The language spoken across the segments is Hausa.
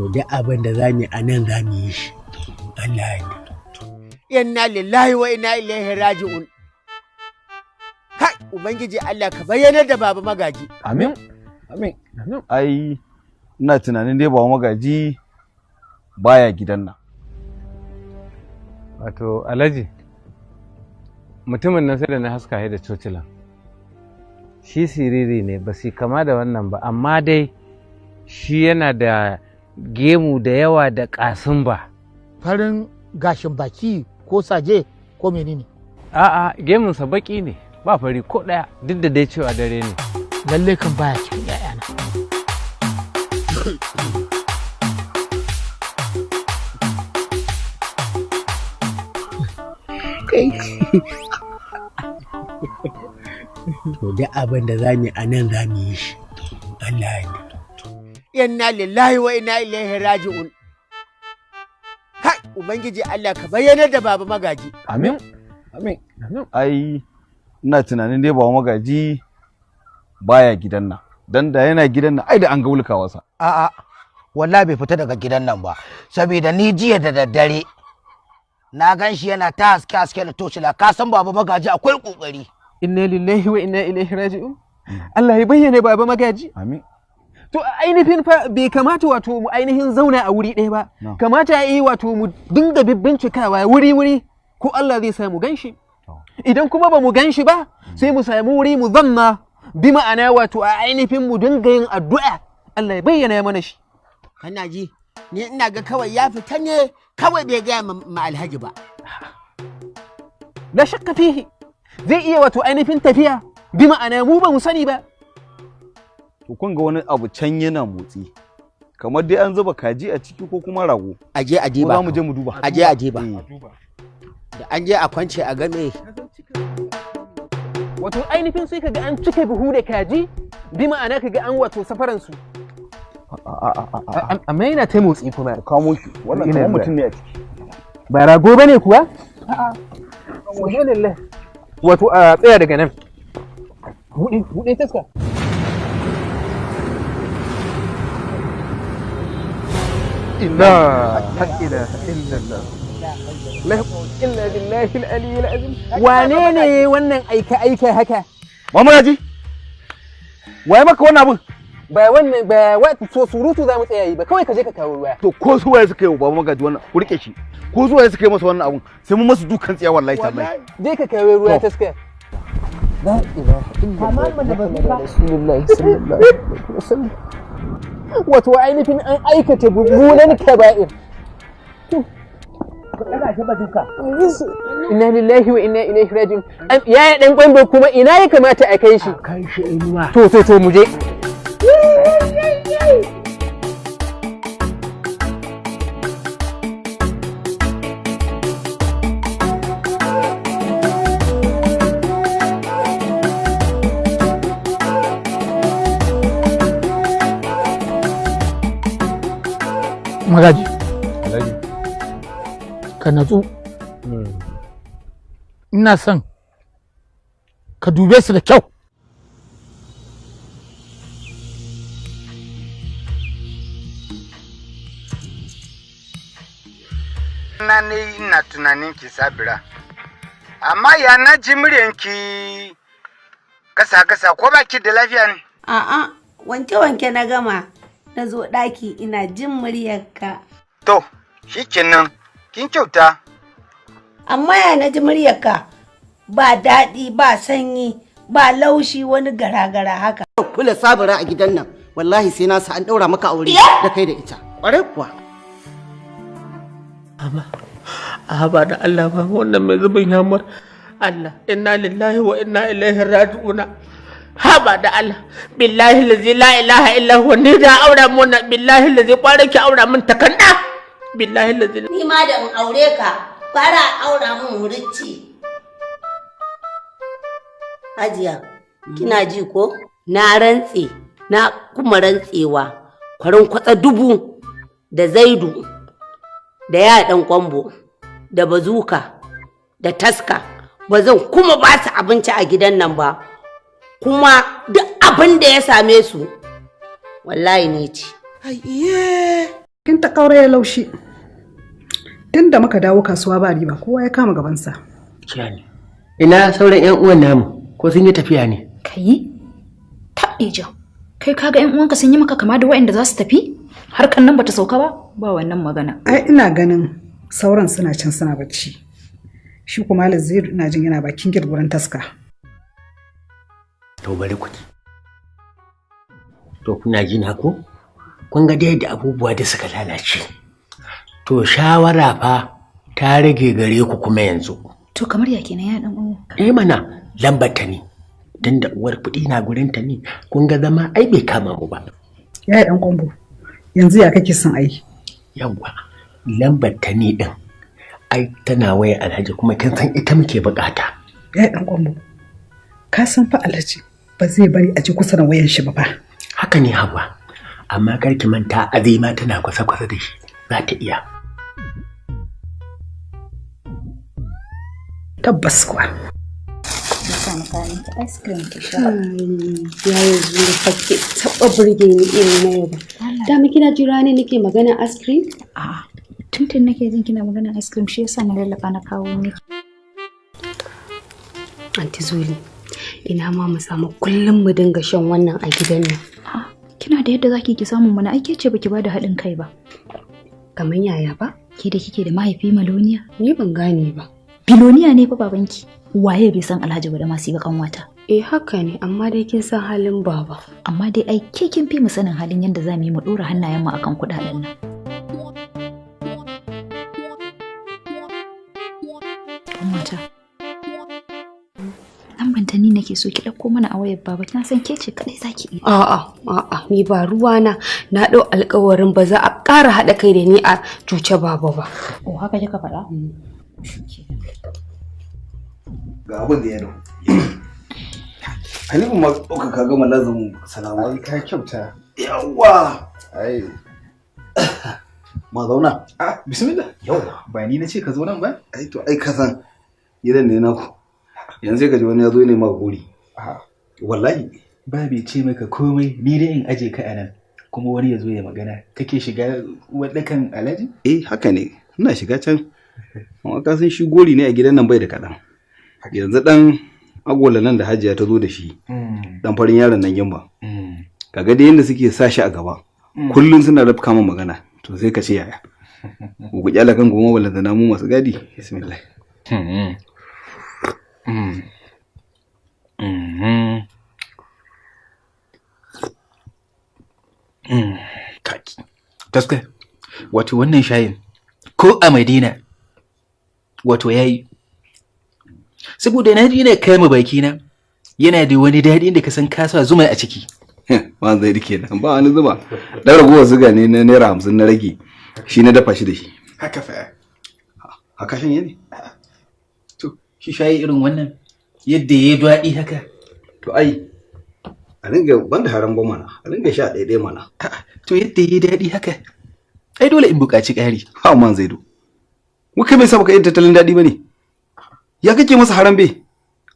To, duk abin da za mu yi a nan za mu yi shi. Allah ya yarda. Inna lillahi wa inna ilaihi raji'un. Kai, Ubangiji Allah, ka bayyanar da Baba Magaji. Amin, amin, amin. Ai ina tunanin dai Baba Magaji baya gidan nan. Wato Alhaji, mutumin nan sai da na haska da cocilan. Shi siriri ne, ba su kama da wannan ba, amma dai shi yana da gemu da yawa da ƙasin ba. Farin gashin baki ko saje ko menene? A'a, gemunsa baki ne, ba fari ko ɗaya, duk da dai cewa dare ne. Lalle kan baya cikin 'ya'yana. To, duk abin da za mu yi a nan za mu yi shi. Allah ya yarda. Inna lillahi wa inna ilaihi raji'un. Kai, Ubangiji Allah, ka bayyanar da Baba Magaji. Amin, amin, amin. Ai ina tunanin dai Baba Magaji baya gidan nan. Dan da yana gidan nan, ai da an ga wulkawarsa. A'a, wallahi bai fita daga gidan nan ba, saboda ni jiya da daddare na gan shi yana ta haske haske da tocila. Ka san Baba Magaji akwai kokari. Inna lillahi wa inna ilaihi raji'un. Allah ya bayyana Baba Magaji. Amin. To, ainihin fa bai kamata wato mu ainihin zauna a wuri ɗaya ba. Kamata ya yi wato mu dinga bincikawa wuri wuri, ko Allah zai sa mu ganshi. Idan kuma ba mu ganshi ba, sai mu sami wuri mu zanna, bi ma'ana wato a ainihin mu dinga yin addu'a Allah ya bayyana mana shi. Kana ji, ni ina ga kawai ya fita ne kawai, bai gaya ma Alhaji ba. La shakka fihi, zai iya wato ainihin tafiya, bi ma'ana mu ba mu sani ba. To, kun ga wani abu can yana motsi. Kamar dai an zuba kaji a ciki ko kuma rago. A je a Ko diba. za mu je mu duba? A je a diba. Da an je a kwance a game. Wato ainihin sai kaga an cike buhu da kaji, bi ma'ana kaga an wato safaran su. Amma yana ta motsi kuma. Kamo shi. Wannan Ina kamar zuwa. mutum ne a ciki. Ba rago bane kuwa? A'a. Subhanallah. Wato a tsaya daga nan. Buɗe buɗe taska. La ilaha illallah. La illa billahi al-aliyyil azim. Wane ne wannan aika aika haka? Baba Magaji? Waye maka wannan abun? Ba wannan ba, wato so surutu za mu tsaya yi ba, kawai ka je ka kawo ruwa. To, ko su waye suka yi wa Baba Magaji wannan, ku rike shi. Ko su waye suka yi masa wannan abun, sai mun masu dukan tsiya, wallahi tallahi. Je ka kawo ruwa. To. Taska. La ilaha illallah Rasulullahi sallallahu alaihi wasallam. Wato ainihin an aikata mummunan kaba'ir. Inna lillahi wa inna ilaihi raji'un. Yaya Dan Kwambo, kuma ina ya kamata a kai shi? Kai shi inuwa. To, mu je. Magaji. Alhaji. Ka natsu. Ina son ka dube su da kyau. Na ne ina tunanin ki, Sabira. Amma ya na ji muryanki kasa kasa, ko baki da lafiya ne? A'a, wanke-wanke na gama. Na zo ɗaki ina jin muryarka. To, shikenan, kin kyauta. Amma ya na ji muryarka ba daɗi, ba sanyi, ba laushi, wani gara-gara haka. Kula Sabira a gidan nan, wallahi sai na sa an ɗaura maka aure da kai da ita. Ƙwarai kuwa. A ba da Allah ba, wannan mai zubin yamar Allah. Inna lillahi wa inna ilaihi raji'una. Haba da Allah, billahi lazi la ilaha illa huwa, ni da aura mun wannan, billahi lazi kwara ki aura mun takanda, billahi lazi. Ni ma da in aure ka, fara aura mun wuricci. Hajiya, kina ji ko? Na rantse, na kuma rantsewa, kwarin kwatsa dubu da Zaidu, da ya Dan Kwambo, da Bazuka, da Taska, ba zan kuma ba su abinci a gidan nan ba. Kuma duk abin da ya same su, wallahi ne ci. Ai, iye. Kin ta kaura ya laushi. Tun da muka dawo kasuwa ba riba, kowa ya kama gabansa. Ciya ne. Ina sauran 'yan uwan namu ko sun yi tafiya ne? Kai? Taɓe. Kai kaga 'yan uwanka sun yi maka kama da waɗanda za su tafi? Harkan nan bata sauka ba? Ba wannan magana. Ai ina ganin sauran suna can suna bacci. Shi kuma Malam Zaidu ina jin yana bakin gate gurin taska. To bari ku ji. To kuna ji na ko? Kun ga dai yadda abubuwa da suka lalace. To shawara fa ta rage gare ku kuma yanzu. To kamar ya kenan ya dan uwa? Eh mana lambar ta ne. Dan da uwar kuɗi na gurin ta ne. Kun ga zama ai bai kama mu ba. Ya dan kwambo. Yanzu ya kake son ai? Yawwa lambar ta ne din. Ai tana waya Alhaji kuma kin san ita muke bukata. Ya dan kwambo. Ka san fa Alhaji ba zai bari a ji kusa da wayan shi ba fa. Haka ne Hauwa. Amma kar ki manta Azima tana kusa-kusa da shi. Za ta iya. Tabbas kuwa. Ice cream ki sha. Ya yanzu ba ki taɓa burge ni irin na yau ba. Dama kina jira ne nake magana ice cream? A'a. Tuntun nake jin kina magana ice cream, shi yasa na lallaba na kawo miki. Aunty Zuli, ina ma mu samu kullum mu dinga shan wannan a gidan nan. Kina da yadda zaki ki samu mana, ai ke ce baki bada haɗin kai ba. Kamar yaya ba? Ke da kike da mahaifi maloniya? Ni ban gane ba. Biloniya ne fa babanki. Waye bai san Alhaji ba da masu yi bakan wata? Eh haka ne, amma dai kin san halin baba. Amma dai ai ke kin fi mu sanin halin yadda za mu yi mu ɗora hannayenmu akan kuɗaɗen nan. Mata. Lamban ta ni nake so ki ɗauko mana a wayar baba, kina san ke ce kaɗai za ki iya. A'a, a'a, ni ba ruwana, na ɗau alƙawarin ba za a ƙara haɗa kai da ni a cuce baba ba. Oh haka kika faɗa? Ga abin da ya dahu. Halifu ma ɗauka ka gama lazumin salama. Ai ka kyauta. Yawwa. Ai. Ma zauna. Ah, bismillah. Yawwa. Ba ni na ce ka zo nan ba? Ai to ai ka san gidan ne naku. Yanzu sai ka ji wani ya zo ne ma gori. Wallahi. Ba bai ce maka komai, ni dai in aje ka anan. Kuma wani ya zo ya magana. Kake shiga waɗakan Alhaji? Eh haka ne. Ina shiga can. Amma ka san shi gori ne a gidan nan bai da kaɗan. Yanzu ɗan agola nan da Hajiya ta zo da shi. Ɗan farin yaron nan gimba. Kaga dai yadda suke sa shi a gaba. Kullum suna rafka min magana. To sai ka ce yaya. Ku kyala kan goma wala da namu masu gadi. Bismillah. Taska, wato wannan shayin ko a Madina wato yayi. Saboda na ji na kama bakina yana da wani daɗi da ka san ka sa zuma a ciki. Ba zai rike nan ba wani zuma. Dan ragowar zuga ne na naira 50 na rage. Shi na dafa shi da shi. Haka fa. Haka shan ne? To, shi shayi irin wannan yadda ya daɗi haka. To ai a ringa banda haram ba mana, a ringa sha ɗaya mana. To yadda ya daɗi haka. Ai dole in buƙaci ƙari. Ha man Zaidu. Mu kai bai sa baka yin tattalin daɗi bane. Ya kake masa harambe?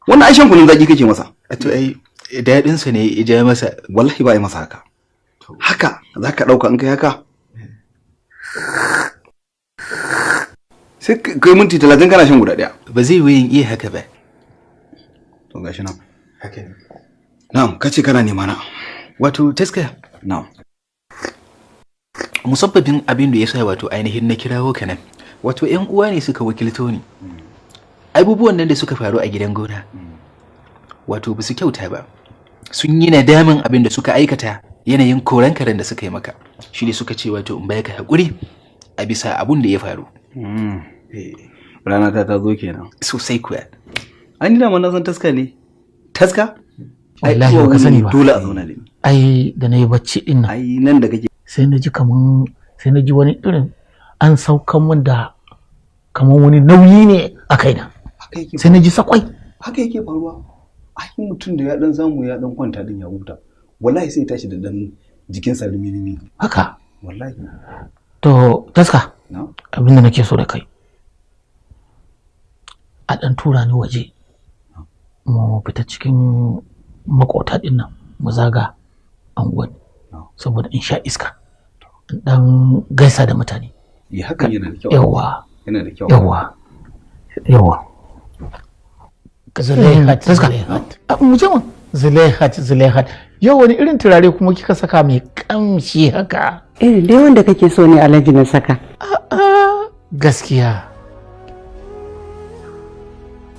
Wannan ai shan kunun zaki kake masa. To ai daɗin sa ne ya ja masa. Wallahi ba ai masa haka. Haka zaka ɗauka in kai haka. Sai kai minti 30 kana shan guda ɗaya. Ba zai yi in iya haka ba. To gashi nan. Haka ne. Na'am, kace kana nema na. Wato taska. Na'am. Musabbabin abin da ya sa wato ainihin na kirawo ka nan. Wato ƴan uwa ne suka wakilto ni. Abubuwan nan da suka faru a gidan gona. Wato ba su kyauta ba. Sun yi nadamin abin da suka aikata yanayin koran karen da suka yi maka. Shi ne suka ce wato in baka haƙuri a bisa abun da ya faru. Rana ta zo kenan. Sosai kuwa. Ai ni dama na san taska ne. Taska? Wallahi ba ka sani ba. Dole a zauna da ni. Ai da na yi bacci din nan. Ai nan da kake. Sai na ji kaman sai na ji wani irin an saukan min da kaman wani nauyi ne a kaina. Sai na ji sakwai. Haka yake faruwa. Ai mutum da ya dan samu ya dan kwanta din ya huta. Wallahi sai ya tashi da dan jikinsa lumi-lumi. Haka. Wallahi. To taska. Abin da nake so da kai. A dan tura ni waje. Mu fita cikin makota din nan mu zaga anguwan saboda in sha iska. Dan gaisa da mutane. Ya hakan yana da kyau. Yawa. Yana da kyau. Yawa. Yawa. Zulaihat, Zulaihat. Mu je mu. Zulaihat, Zulaihat. Yau wani irin turare kuma kika saka mai kamshi haka? Irin dai wanda kake so ne Alhaji na saka. Gaskiya.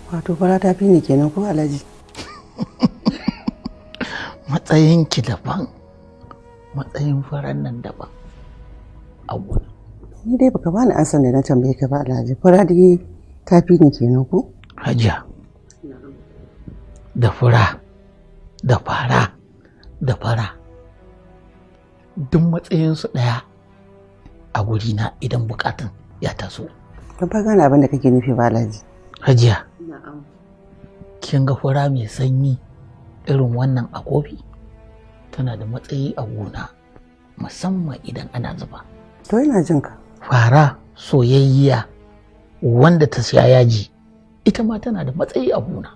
Wato fara ta fi ni kenan ko Alhaji? Matsayinki daban, matsayin faran nan daban. Abu. Ni dai baka bani ansan da na tambaye ka ba Alhaji. Fara dai ta fi ni kenan ko? Hajiya. Da fura, da fara, da fara. Duk matsayinsu ɗaya a gurina idan bukatun ya taso. Ban fa gane abin da kake nufi ba Alhaji. Hajiya. Kin ga fura mai sanyi irin wannan a kofi tana da matsayi a gona musamman idan ana zuba. To ina jin ka. Fara soyayya wanda ta sha yaji ita ma tana da matsayi a gona.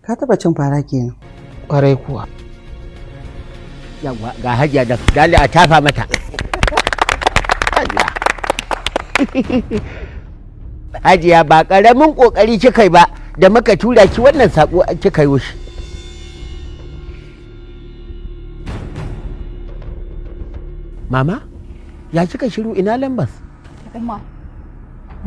Ka taba cin fara kenan? Kwarai kuwa. Yawwa ga Hajiya da dali a tafa mata. Allah. Hajiya ba karamin kokari kika yi ba da muka tura ki wannan sako kika yi shi. Mama, ya kika shiru ina lambas? Umma,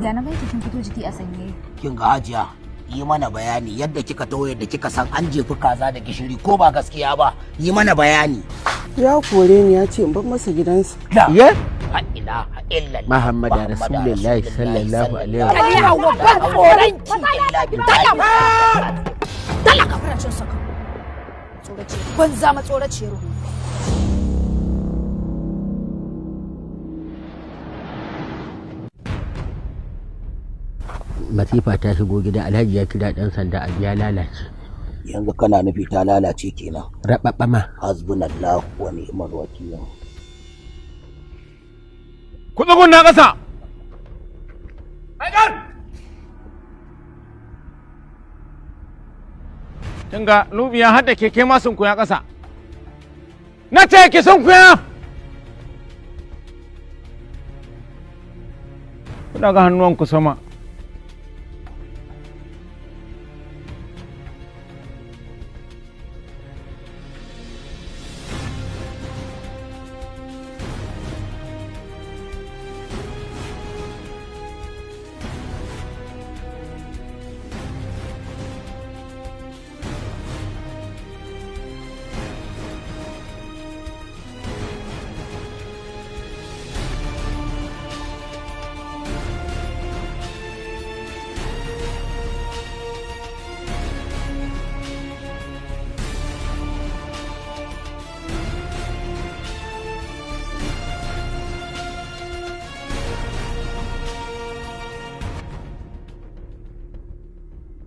ya na ganki kin fito jiki a sanye. Kin ga Hajiya, yi mana bayani yadda kika taho yadda kika san an jefi kaza da gishiri ko ba gaskiya ba, yi mana bayani. Ya kore ni ya ce in bar masa gidansa. Ya? La ilaha illallah. Muhammadu Rasulullahi sallallahu alaihi wa Kali hawa ban tsoron ki. Talaka faracin saka. Tsorace banza ma tsorace ruhu. Masifa ta shigo gida, Alhaji ya kira dan sanda abu ya lalace. Yanzu kana nufi ta lalace kenan. Raɓaɓa ma. Hasbunallahu wa ni'mal wakil. Ku tsugunna ƙasa. Aidan! Kinga Lubiya har da keke ma sun kuya ƙasa. Na ce ki sun kuya! Ku daga hannuwanku sama.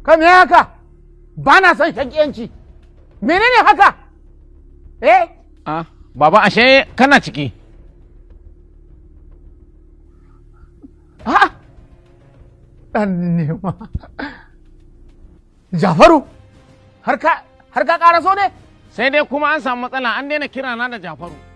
Ka me haka? Ba na son shakiyanci. Menene haka? Eh? Ah, baba ashe kana ciki. Ah! Dan nema. Jafaru, har ka ƙara so ne? Sai dai kuma an samu matsala an daina kira na da Jafaru.